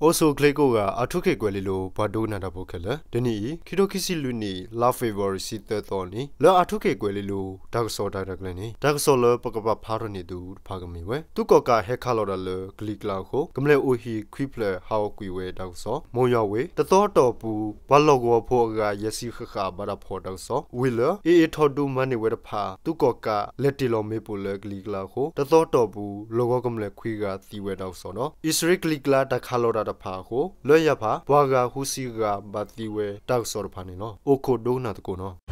အိၣ်ဆူၣ်အိၣ်ချ့ကိးဂၤ အၣ်ထူခ့ၣ်ကွဲၤလ့လိၤ ပှၤဒိကနၣ်တၢ်ဖိခဲလၢာ်, တနံၤအံၤ ခံထိခံဆံလွံၢ်နံၣ် လါဖ့ၤဘြူၤအါရံၤ ဆံသၢသီအနံၤ လၢအၣ်ထူခ့ၣ်ကွဲၤလ့လိၤ တၢ်ကစီၣ်တၢ်ရဲၣ်တၢ်ကျဲၤန့ၣ် တၢ်ကစီၣ်လၢပကပာ်ဖျါထီၣ်န့ၢ်သုတဖၣ်ကမ့ၢ်ဝဲ သုးကီၣ်ကးဟဲခးလီၤတၢ်လၢကလံၤကျါအဃိ ကမျၢၢ်အိၣ်ဟံၣ်ခွံဖျၢၣ်ဟးဂီၤကွံာ်ဝဲတၢ်ကစီၣ်, မိၢ်ယွၤဝ့ၢ် တသီအတီၢ်ပူၤ ပှၤလီၢ်ကဝီၤဖိအဂၤယဲၢ်ဆံဃၣ်ဃၣ်ဘၣ်တၢ်ဖီၣ်တၢ်ကစီၣ်, ဝ့ၢ်လၢ အ့ၣ်အ့ၣ် ထီၣ်ဒုးမၤန့ၢ်ဝဲတဖၣ် သုးကီၣ်ကးလဲၤတ့ၢ်လီၤမ့ၣ်ပိၢ်လၢကလံၤကျါအဃိ တသီအတီၢ်ပူၤ လီၢ်ကဝီၤကမျၢၢ်ခွံဂၤသံဝဲတၢ်ကစီၣ်ဒီး အံၣ်စရ့လးကလံၤကျါတၢ်ခးလီၤတၢ်တဖၣ်အဃိ လၢယၤဖး ပှၤဂၤဃုဆံဂၤဘၣ်သံဝဲတၢ်ကစီၣ်တဖၣ်န့ၣ်လီၤ. အိၣ်ခိးဒိကနၣ်သကိးနီၤ.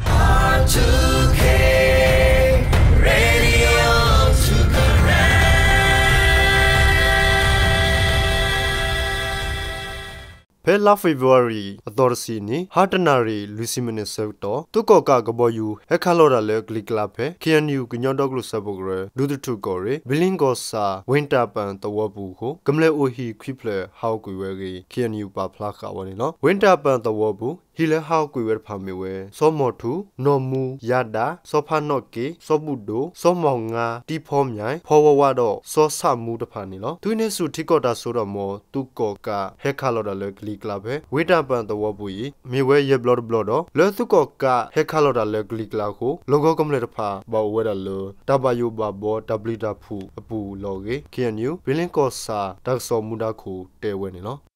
ဖဲလါဖ့ၤဘြူၤအါရံၤ အသီတဆံအနံၤ ဟါတနၣ်ရံၣ် လွံၢ်ဆံမံးနံးဆၢကတီၢ် သုးကီၣ်ကးကဘီယူၤ ဟဲခးလီၤတၢ်လၢကလံၤကျါဖဲ ခ့ၣ်အဲၣ်ယူၣ် ကညီဒီကလုာ်စၢဖှိၣ်ကရၢ ဒူသထူၣ်ကီၢ်ရ့ၣ် ဘံလ့ကီၢ်ဆၣ် ဝ့တၢ်ပၣ်သဝီပူၤအဃိ ကမျၢၢ်အိၣ်ဟံၣ်ခွံဖျၢၣ်ဟးဂီၤကွံာ်ဝဲအဂ့ၢ် ခ့ၣ်အဲၣ်ယူၣ် ပာ်ဖျါဃာ်ဝဲန့ၣ်လီၤ. ဝ့တၢ်ပၣ်သဝီပူၤ ဟံၣ်လၢဟးဂီၤကွံာ်ဝဲတဖၣ်မ့ၢ်ဝဲ စီၤမီၢ်ထူ, နီၢ်မူ, ယါဒါ, စီၤဖးနီၣ်က့ၤ, စီၤဘူၣ်ဒိၣ်, စီၤမီၢ်ငါ, တံဖီမၠဲး, ဖီဝါဝါဒီး စီၤဆၣ်မူတဖၣ်န့ၣ်လီၤ. သုးဟံးန့ၢ်ဆူၣ်ထံကီၢ်တၢ်စိတၢ်ကမီၤ သုးကီၣ်ကးဟဲခးလီၤတၢ်လၢကလံၤကျါဖဲ ဝ့တၢ်ပၣ်သဝီပူၤအံၤ မ့ၢ်ဝဲယဲၢ်ဘျီတဘျီဒီး လၢသုးကီၣ်ကးဟဲခးလီၤတၢ်လၢကလံၤကျါအဃိ လီၢ်ကဝီၤကမျၢၢ်တဖၣ် ဘၣ်အိၣ်ဝဲဒၣ်လၢ တၢ်ဘၣ်ယိၣ်ဘၣ်ဘီတၢ်ပျံၤတၢ်ဖုးအပူၤလီၤအဂ့ၢ် ခ့ၣ်အဲၣ်ယူၣ် ဘံလ့ကီၢ်ဆၣ် တၢ်ကစီၣ်မူဒါခိၣ်တဲဝဲန့ၣ်လီၤ.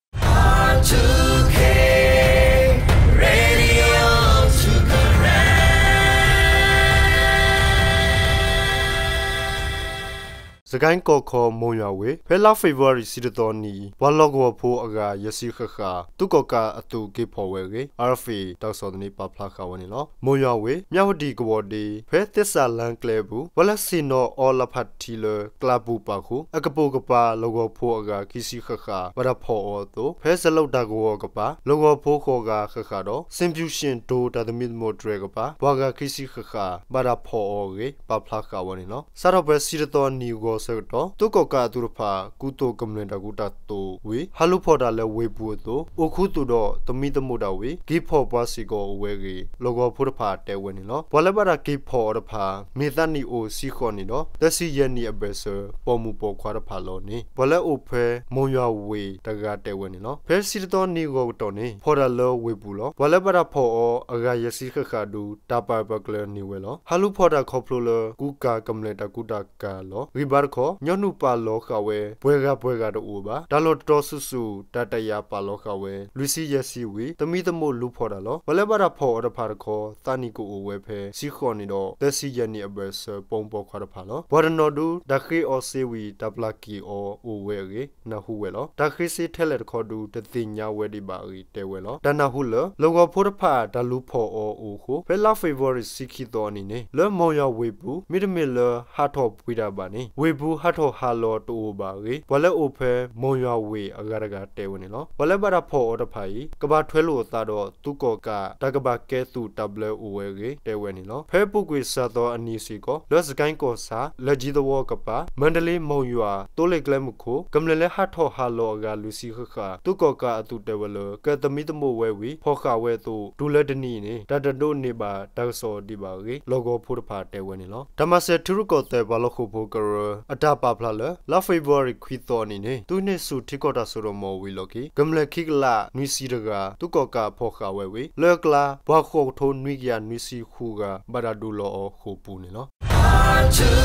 စကဲၣ်ကီၢ်ခီ မိၢ်ယွၤဝ့ၢ် ဖဲလါဖ့ၤဘြူၤအါရံၤ ဆံတသီနံၤအံၤ ပှၤလီၢ်ကဝီၤဖိအဂၤ ယဲၢ်ဆံဃၣ်ဃၣ် သုးကီၣ်ကးအသုးက့ၤဖီၣ်ဝဲအဂ့ၢ် အါရ်အဖ်အ့ၣ် တၢ်ကစီၣ်သန့ပာ်ဖျါဃာ်ဝဲန့ၣ်လီၤ. မိၢ်ယွၤဝ့ၢ် မၠၣ်ဝတံၣ်ကဝီၤဒ့ ဖဲသ့ၣ်စးလါကျဲအပူၤ ပှၤလၢဆ့ၣ်နီၤအီလၢဖးထံလၢကျါပူၤပာ်ဃုာ် အကပိာ်ကပၤလီၢ်ကဝီၤဖိအဂၤ ခံဆံဃၣ်ဃၣ် ဘၣ်တၢ်ဖီၣ်အီၤအသိး ဖဲစလိၣ်တၢ်ကဝီၤကပၤ လီၢ်ကဝီၤဖိဃိးဂၤဃၣ်ဃၣ်ဒီး စ့ၣ်ဖၠူၣ်ၡ့ၣ်တိၤတၢ်သမံသမိးတြဲၤကပၤ ပှၤဂၤခံဆံဃၣ်ဃၣ် ဘၣ်တၢ်ဖီၣ်အီၤအဂ့ၢ် ပာ်ဖျါဃာ်ဝဲန့ၣ်လီၤ. စးထီၣ်ဖဲဆံတသီနံၤဂီၤဆၢကတီၢ် သုးကီၣ်ကးအသုးတဖၣ် ကူသိးကမျၢၢ်တၢ်ကူတၢ်သိးဝံၤ ဟးလူၤဖီၣ်တၢ်လၢဝ့ၢ်ပူၤအသိး အိၣ်ခူသူၣ်ဒီးသမံသမိးတၢ်ဝံၤ က့ၤဖီၣ်ပှၤစ့ၢ်ကီးအိၣ်ဝဲအဂ့ၢ် လီၢ်ကဝီၤဖိတဖၣ်တဲဝဲန့ၣ်လီၤ. ပှၤလၢဘၣ်တၢ်က့ၤဖီၣ်အီၤတဖၣ် မ့ၢ်သးနံၣ်အိၣ် ဆံဃိးနံၣ်ဒီး သၢဆံယဲၢ်နံၣ်အဘၢၣ်စၢၤ ပိာ်မုၣ်ပိာ်ခွါတဖၣ်လီၤန့ၣ် ပှၤလၢအိၣ်ဖဲ မိၢ်ယွၤဝ့ၢ်တဂၤတဲဝဲန့ၣ်လီၤ. ဖဲဆံတသီနံၤဂီၤကတီၢ်န့ၣ် ဖီၣ်တၢ်လၢဝ့ၢ်ပူၤလီၤ. ပှၤလၢဘၣ်တၢ်ဖီၣ်အီၤအဂၤ ယဲၢ်ဆံဃၣ်ဃၣ်ဒုး တၢ်ပာ်ပကျၢၤန့ၢ်ဝဲလီၤ. ဟးလူၤဖီၣ်တၢ်ခီဖျိလၢ ကူကၤကမျၢၢ်တၢ်ကူတၢ်ကၤလီၤ. ဂံၢ်ဘါတခီ ညီနုၢ်ပာ်လီၤဃာ်ဝဲ ပှဲၤဂၤပှဲၤဂၤတအိၣ်ဘၣ်. တၢ်လီၢ်တတီၤဆူၣ်ဆူၣ် တၢ်တယာ်ပာ်လီၤဃာ်ဝဲ လွံၢ်ဆံယဲၢ်ဆံဝံၤ သမံသမိးလူၤဖီၣ်တၢ်လီၤ. ပှၤလၢဘၣ်တၢ်ဖီၣ်အီၤတဖၣ်တခီ သးနံၣ်ကအိၣ်ဝဲဖဲ ဆံဃိးနံၣ်ဒီး သၢဆံယဲၢ်နံၣ်အဘၢၣ်စၢၤ ပိာ်မုၣ်ပိာ်ခွါတဖၣ်လီၤ. ပှၤတနီၤဒုး တၢ်ဃ့အီၤစ့ဝံၤ တၢ်ပျၢ်က့ၤအီၤအိၣ်ဝဲအဂ့ၢ် နၢ်ဟူဝဲလီၤ. တၢ်ဃ့စ့ထဲလဲၣ်တခီဒုး တသ့ၣ်ညါဝဲဒံးဘၣ်အဂ့ၢ်တဲဝဲလီၤ. တၢ်နၢ်ဟူလၢ လီၢ်ကဝီၤဖိတဖၣ် တၢ်လူၤဖီၣ်အီၤအိၣ်အဃိ ဖဲလါဖ့ၤဘြူၤအါရံၤ ဆံခံသီအနံၤန့ၣ် လၢမိၢ်ယွၤဝ့ၢ်ပူၤ မ့တမ့ၢ်လၢဟးထီၣ်ပှံၤတၢ်ဘၣ်န့ၣ် ဝ့ၢ်ပူၤဟးထီၣ်ဟးလီၤတအိၣ်ဘၣ်အဂ့ၢ် ပှၤလၢအိၣ်ဖဲမိၢ်ယွၤဝ့ၢ်အဂၤတဂၤတဲဝဲန့ၣ်လီၤ. ပှၤလၢဘၣ်တၢ်ဖီၣ်အီၤတဖၣ်အံၤ ကဘၣ်ထွဲလိာ်အသးဒီးသုးကီၣ်ကး တၢ်ကဘၣ်ကဲသုးတၢ်ဘျၢအိၣ်ဝဲအဂ့ၢ်တဲဝဲန့ၣ်လီၤ. ဖဲအပူၤကွံာ်စှၤသီအနံၤစ့ၢ်ကီး လၢစကဲၣ်ကီၢ်ဆၣ် လၢကၠံသဝီကပၤ မၣ်တလ့ မိၢ်ယွၤ သိလ့ၣ်ကျဲမုၢ်ခိၣ် ကမျၢၢ်လၢဟးထီၣ်ဟးလီၤအဂၤ လွံၢ်ဆံဃၣ်ဃၣ် သုးကီၣ်ကးအသုးတဲဝဲလၢ ကသမံသမိးဝဲဝံၤ ဖီၣ်ဃာ်ဝဲအသိး တုၤလၢတနံၤအံၤန့ၣ် တၢ်တဒိးန့ၢ်ဘၣ်တၢ်ကစီၣ်ဒံးဘၣ်အဂ့ၢ် လီၢ်ကဝီၤဖိတဖၣ်တဲဝဲန့ၣ်လီၤ. တၢ်မၤစၢၤထံရူၢ်ကီၢ်သဲးပှၤလီၢ်ဃိာ်ဖိကရၢ အတၢ်ပာ်ဖျါလၢ လါဖ့ၤဘြူၤအါရံၤ ခွံသီအနံၤန့ၣ် သုးဟံးန့ၢ်ဆူၣ်ထံကီၢ်တၢ်စိတၢ်ကမီၤဝံၤအလီၢ်ခံ ကမျၢၢ်ခံကလးနွံဆံတဂၤ သုးကီၣ်ကးဖီၣ်ဃာ်ဝဲဝံၤ လၢအကျါ ပှၤဃိးကထိနွံကယၤနွံဆံဃုဂၤ ဘၣ်တၢ်ဒုးလီၤအီၤဃိာ်ပူၤန့ၣ်လီၤ.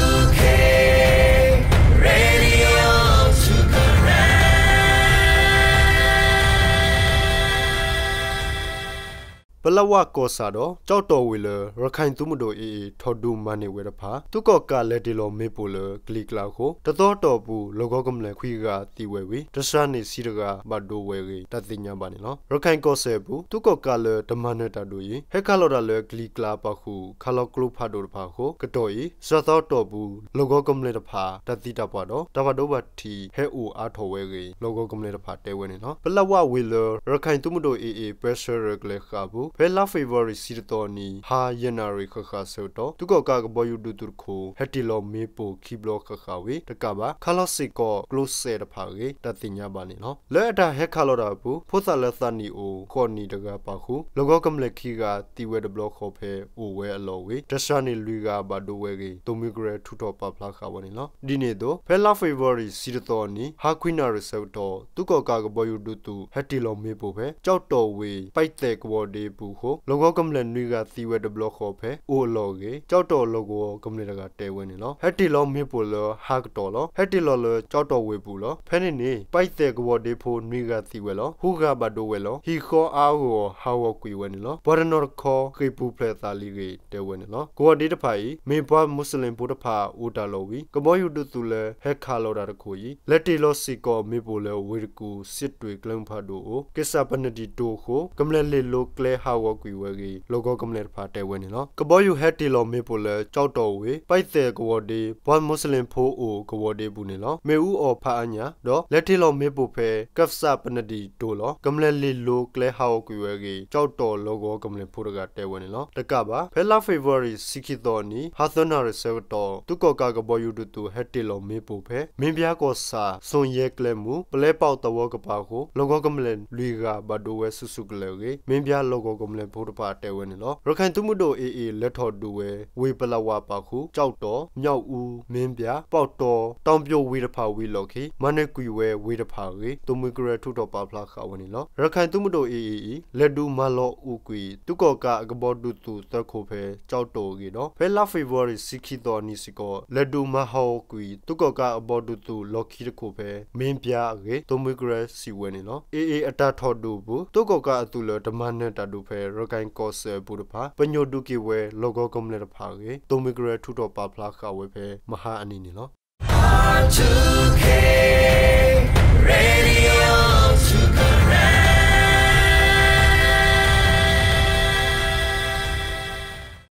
ပလးဝးကီၢ်ဆၣ်ဒီး ကၠီၣ်တီၣ်ဝ့ၢ်လၢ ရခၢၣ်သုးမုၢ်ဒိၣ် အ့ၣ်အ့ၣ် ထီၣ်ဒုးမၤန့ၢ်ဝဲတဖၣ် သုးကီၣ်ကးလဲၤတ့ၢ်လီၤမ့ၣ်ပိၢ်လၢကလံၤကျါအဃိ တသီအတီၢ်ပူၤ လီၢ်ကဝီၤကမျၢၢ်ခွံဂၤသံဝဲဝံၤ တစှၤန့ၢ်ဆံတဂၤဘၣ်ဒိဝဲအဂ့ၢ် တၢ်သ့ၣ်ညါဘၣ်န့ၣ်လီၤ. ရခၢၣ်ကီၢ်စဲၣ်အပူၤ သုးကီၣ်ကးလၢတမၤနၢၤတၢ်ဒိၣ်အံၤ ဟဲခးလီၤတၢ်လၢကလံၤကျါပာ်ဃုာ် ခးလီၤကျိဖးဒိၣ်တဖၣ်အဃိ ကတီၢ်အံၤ စှၤသီအတီၢ်ပူၤ လီၢ်ကဝီၤကမျၢၢ်တဖၣ် တၢ်သံတၢ်ပှၢ်ဒီး တၢ်ဘၣ်ဒိဘၣ်ထံး ဟဲအိၣ်အါထီၣ်ဝဲအဂ့ၢ် လီၢ်ကဝီၤကမျၢၢ်တဖၣ်တဲဝဲန့ၣ်လီၤ. ပလးဝးဝ့ၢ်လၢ ရခၢၣ်သုးမုၢ်ဒိၣ် အ့ၣ်အ့ၣ် ပၢဆှၢရဲၣ်ကျဲၤဃာ်အပူၤ ဖဲလါဖ့ၤဘြူၤအါရံၤ တဆံတသီအနံၤ ဟါယဲၢ်နၣ်ရံၣ်ဃၣ်ဃၣ်အဆၢကတီၢ် သုးကီၣ်ကးကဘီယူၤဒုးသုးတခိၣ် ဟဲတ့ၢ်လီၤမ့ၣ်ပိၢ်ခံဘျီဃၣ်ဃၣ်ဝံၤ တကးဘၣ် ခးလီၤစ့ၢ်ကီး ကျိစဲးတဖၣ်အဂ့ၢ် တၢ်သ့ၣ်ညါဘၣ်န့ၣ်လီၤ. လၢအတၢ်ဟဲခးလီၤတၢ်အပူၤ ဖိသၣ်လၢသးနံၣ်အိၣ် ဃိးနံၣ်တဂၤပာ်ဃုာ် လီၢ်ကဝီၤကမျၢၢ်ခံဂၤသံဝဲတဘျီဃီဖဲအိၣ်ဝဲအလီၢ်ဝံၤ တၢ်ဆှၢန့ၢ်လွံၢ်ဂၤဘၣ်ဒိဝဲအဂ့ၢ် သိၣ်မှံကရၢထုးထီၣ်ပာ်ဖျါဃာ်ဝဲန့ၣ်လီၤ. ဒ်န့ၣ်အသိး ဖဲလါဖ့ၤဘြူၤအါရံၤ တဆံတသီအနံၤ ဟါခွံနၣ်ရံၣ်ဆၢကတီၢ် သုးကီၣ်ကးကဘီယူၤဒုးသုး ဟဲတ့ၢ်လီၤမ့ၣ်ပိၢ်ဖဲ ကၠီၣ်တီၣ်ဝ့ၢ် ပၢ်သဲၣ်ကဝီၤဒ့အပူၤအဃိ လီၢ်ကဝီၤကမျၢၢ်နွံဂၤသံဝဲတဘျီဃီဖဲအိၣ်အလီၢ်အဂ့ၢ် ကၠီၣ်တီၣ်လီၢ်ကဝီၤကမျၢၢ်တဂၤတဲဝဲန့ၣ်လီၤ. ဟဲတ့ၢ်လီၤမ့ၣ်ပိၢ်လၢဟါကတီၢ်လီၤ. ဟဲတ့ၢ်လီၤလၢကၠီၣ်တီၣ်ဝ့ၢ်ပူၤလီၤ. ဖဲန့ၣ်န့ၣ် ပၢ်သဲၣ်ကဝီၤဒ့ဖိနွံဂၤသံဝဲလီၤ. ဃုဂၤဘၣ်ဒိဝဲလီၤ. ဟံၣ်ဃီအါအါဂီၢ်ဂီၢ်ဟးဂီၤကွံာ်ဝဲန့ၣ်လီၤ. ပှၤတနီၤတခီဃ့ၢ်ပူၤဖျဲးသးလံအဂ့ၢ်တဲဝဲန့ၣ်လီၤ. ကဝီၤဒ့တဖၣ်အံၤ မ့ၢ်ပှၤမူးစလ့ၣ်ဖိတဖၣ်အိၣ်တၢ်လီၢ်ဝံၤ ကဘီယူၤဒုးသုးလၢဟဲခးလီၤတၢ်တခိၣ်အံၤ လဲၤတ့ၢ်လီၤစ့ၢ်ကီးမ့ၣ်ပိၢ်လၢဝ့ၢ်တကူၣ် စစ်တွေ ကျဲမုၢ်ဖးဒိၣ်အအိၣ် က့ၤစၢ်ပနဒံၣ်တိၤအဃိ ကမျၢၢ်လဲၤလိၤကျဲဟးဂီၤကွံာ်ဝဲအဂ့ၢ် လီၢ်ကဝီၤကမျၢၢ်တဖၣ်တဲဝဲန့ၣ်လီၤ. ကဘီယူၤဟဲတ့ၢ်လီၤမ့ၣ်ပိၢ်လၢကၠီၣ်တီၣ်ဝ့ၢ် ပၢ်သဲၣ်ကဝီၤဒ့ ပှၤမူးစလ့ၣ်ဖိအိၣ်ကဝီၤဒ့အပူၤန့ၣ်လီၤ. မ့ၣ်အူအီၣ်ဖးအါညၣ် ဒီးလဲၤတ့ၢ်လီၤမ့ၣ်ပိၢ်ဖဲ က့ၤစၢ်ပနဒံၣ်တိၤလီၤ. ကမျၢၢ်လဲၤလိၤကျဲဟးဂီၤကွံာ်ဝဲအဂ့ၢ် ကၠီၣ်တီၣ်လီၢ်ကဝီၤကမျၢၢ်ဖိတဂၤတဲဝဲန့ၣ်လီၤ. တကးဘၣ် ဖဲလါဖ့ၤဘြူၤအါရံၤ တဆံခံသီအနံၤ ဟါသၢနၣ်ရံၣ်ဆၢကတီၢ် သုးကီၣ်ကးကဘီယူၤဒုးသုးဟဲတ့ၢ်လီၤမ့ၣ်ပိၢ်ဖဲ မ့ၢ်ဘၠါကီၢ်ဆၣ် စိၣ်ယဲၢ်ကျဲမုၢ် ပလဲပီၣ်သဝီကပၤအဃိ လီၢ်ကဝီၤကမျၢၢ်လွံၢ်ဂၤဘၣ်ဒိဝဲစုာ်စုာ်ကလဲာ်အဂ့ၢ် မ့ၢ်ဘၠါလီၢ်ကဝီၤကမျၢၢ်ဖိတဖၣ်တဲဝဲန့ၣ်လီၤ. ရခၢၣ်သုးမုၢ်ဒိၣ် AA လဲၤထီၣ်ဒုးဝဲ ဝ့ၢ်ပလးဝးပာ်ဃုာ် ကၠီၣ်တီၣ်, မၠၣ်အူ, မ့ၢ်ဘၠါ, ပီၣ်တီ, တီၣ်ပၠိၣ်ဝ့ၢ်တဖၣ်ဝံၤအလီၢ်ခံ မၤနၢၤကွံာ်ဝဲဝ့ၢ်တဖၣ်အဂ့ၢ် သိၣ်မှံကရၢထုးထီၣ်ပာ်ဖျါဃာ်ဝဲန့ၣ်လီၤ. ရခၢၣ်သုးမုၢ်ဒိၣ် AA အံၤ လဲၤဒုးမၤလီၤအိၣ်ကွံာ် သုးကီၣ်ကးအကဘီဒုးသုးသၢခိၣ်ဖဲကၠီၣ်တီၣ်အဂ့ၢ်ဒီး ဖဲလါဖ့ၤဘြူၤအါရံၤ တဆံခံသီအနံၤစ့ၢ်ကီး လဲၤဒုးမၤဟးဂီၤကွံာ် သုးကီၣ်ကးအဘီဒုးသုးလီၢ်ခံတခိၣ်ဖဲ မ့ၢ်ဘၠါအဂ့ၢ် သိၣ်မှံကရၢစံးဝဲန့ၣ်လီၤ. AA အတၢ်ထီၣ်ဒုးအပူၤ သုးကီၣ်ကးအသုးလၢတမၤနၢၤတၢ်ဒုးဖဲ ရခၢၣ်ကီၢ်စဲၣ်အပူၤတဖၣ် ပညိၣ်ဒုးက့ၤဝဲ လီၢ်ကဝီၤကမျၢၢ်တဖၣ်အဂ့ၢ် သိၣ်မှံကရၢထုးထီၣ်ပာ်ဖျါဃာ်ဝဲဖဲမဟါအနံၤန့ၣ်လီၤ.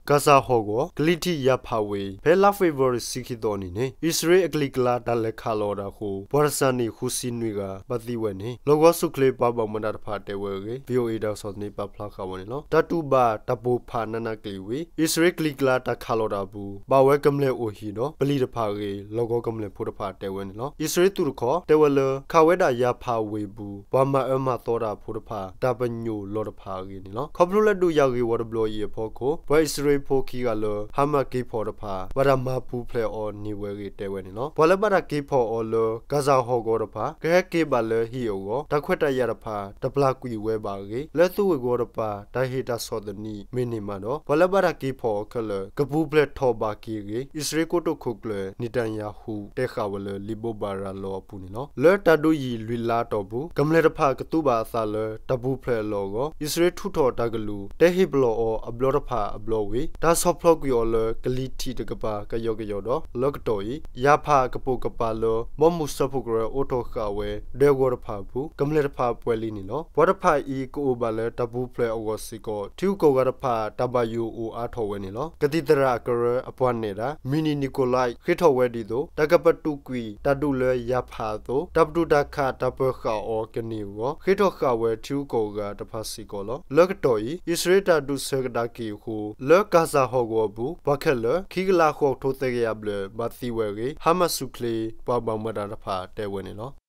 ကၤစၢ်ဟီၣ်ကဝီၤ ကလံၤထံးယၤဖးဝ့ၢ် ဖဲလါဖ့ၤဘြူၤအါရံၤ တဆံခံသီအနံၤန့ၣ် အံၣ်စရ့လးအကလံၤကျါတၢ်လဲၤခးလီၤတၢ်အဃိ ပှၤတစှၤန့ၢ်ဃုဆံနွံဂၤ ဘၣ်သံဝဲန့ၣ် လီၢ်ကဝီၤဆူၣ်ချ့ပှၤဘၣ်မူဘၣ်ဒါတဖၣ်တဲဝဲအဂ့ၢ် VOA တၢ်ကစီၣ်သန့ပာ်ဖျါဃာ်ဝဲန့ၣ်လီၤ. တၢ်တူၢ်ဘၣ်တၢ်ပိၢ်ဖးနးနးကျံာ်ဝံၤ အံၣ်စရ့လးကလံၤကျါတၢ်ခးလီၤတၢ်အပူၤ ဘၣ်ဝဲကမျၢၢ်အိၣ်ဟံၣ်ဒီးပလံၤတဖၣ်အဂ့ၢ် လီၢ်ကဝီၤကမျၢၢ်ဖိတဖၣ်တဲဝဲန့ၣ်လီၤ. အံၣ်စရ့လးသုးတခီ တဲဝဲလၢ ခးဝဲဒၣ်ယၤဖးဝ့ၢ်အပူၤ ပှၤမၤအၢမၤသီတၢ်ဖိတဖၣ် တၢ်ပညိၣ်လီၤတဖၣ်အဂ့ၢ်န့ၣ်လီၤ. ခီဖျိလၢဒုးယၤဂ့ၢ်ဝီတဘျီအံၤအဖီခိၣ် ပှၤအံၣ်စရ့လးဖိခံဂၤလၢ ဟါမးက့ၤဖီၣ်တဖၣ် ဘၣ်တၢ်မၤပူၤဖျဲးအီၤန့ၢ်ဝဲအဂ့ၢ်တဲဝဲန့ၣ်လီၤ. ပှၤလၢဘၣ်တၢ်က့ၤဖီၣ်အီၤလၢ ကၤစၢ်ဟီၣ်ကဝီၤတဖၣ် ကဟဲက့ၤဘၣ်လၢဟံၣ်အဂီၢ် တၢ်ခွဲးတၢ်ယာ်တဖၣ် တပျၢ်ကွံာ်ဝဲဘၣ်အဂ့ၢ် လၢသုးဂ့ၢ်ဝီတပၤ တၢ်ဟ့ၣ်တၢ်ဆီၣ်သနံးမ့ၢ်န့ၢ်မးဒီး ပှၤလၢဘၣ်တၢ်က့ၤဖီၣ်အီၤခဲလၢာ် ကပူၤဖျဲးထီၣ်ဘးက့ၤအဂ့ၢ် အံၣ်စရ့လးကိတိာ်ခိၣ်ကျၢၢ် နံၣ်တၣ်ယၤဟူး တဲဃာ်ဝဲလၢ လံာ်ဘိးဘၣ်ရၤလီၤအပူၤန့ၣ်လီၤ. လၢတၢ်ဒုးယံၤလွံၢ်လါအတီၢ်ပူၤ ကမျၢၢ်တဖၣ်ကသူဘၣ်အသးလၢ တၢ်ပူၤဖျဲးအလီၢ်အဂီၢ် အံၣ်စရ့လးထုးထီၣ်တၢ်ကလုၢ် တဲဟ့ၣ်ပလီၢ်အီၤအဘျီတဖၣ်အဘျီဝံၤ တၢ်ဆီၣ်ဖျိးကွံာ်အီၤလၢ ကလံၤထံးတကပၤကယီကယီဒီး လၢကတီၢ်အံၤ ယၤဖးကပိာ်ကပၤလၢ ဘီမုၢ်စၢဖှိၣ်ကရၢအိးထီၣ်ဃာ်ဝဲ ဒဲကဝီၤတဖၣ်အပူၤ ကမျၢၢ်တဖၣ်ပှဲၤလံန့ၣ်လီၤ. ပှၤတဖၣ်အံၤ ကအိၣ်ဘၣ်လၢတၢ်ပူၤဖျဲးအဂီၢ်စ့ၢ်ကီး ထံဂုၤကီၢ်ဂၤတဖၣ် တၢ်ဘၣ်ယိၣ်အိၣ်အါထီၣ်ဝဲန့ၣ်လီၤ. ကသံၣ်သရၣ်အကရၢအပှၤနဲၣ်တၢ် Mini Nikolai ဃ့ထီၣ်ဝဲဒ်သိး တၢ်ကပတုာ်ကွံာ်တၢ်ဒုးလၢယၤဖးအသိး တၢ်ပတုာ်တၢ်ခးတၢ်ပၢၤဃာ်အီၤကန့ၢ်အဂီၢ် ဃ့ထီၣ်ဃာ်ဝဲထံဂုၤကီၢ်ဂၤတဖၣ်စ့ၢ်ကီးလီၤ. လၢကတီၢ်အံၤ အံၣ်စရ့လးတၢ်ဒုးဆၢကဒါက့ၤအဃိ လၢကၤစၢ်ဟီၣ်ကဝီၤအပူၤ ပှၤခဲလၢာ် ခံကလးဃိးကထိသၢကယၤဘျဲၣ် ဘၣ်သံဝဲအဂ့ၢ် ဟါမးဆူၣ်ချ့ ပှၤဘၣ်မူဘၣ်ဒါတဖၣ်တဲဝဲန့ၣ်လီၤ.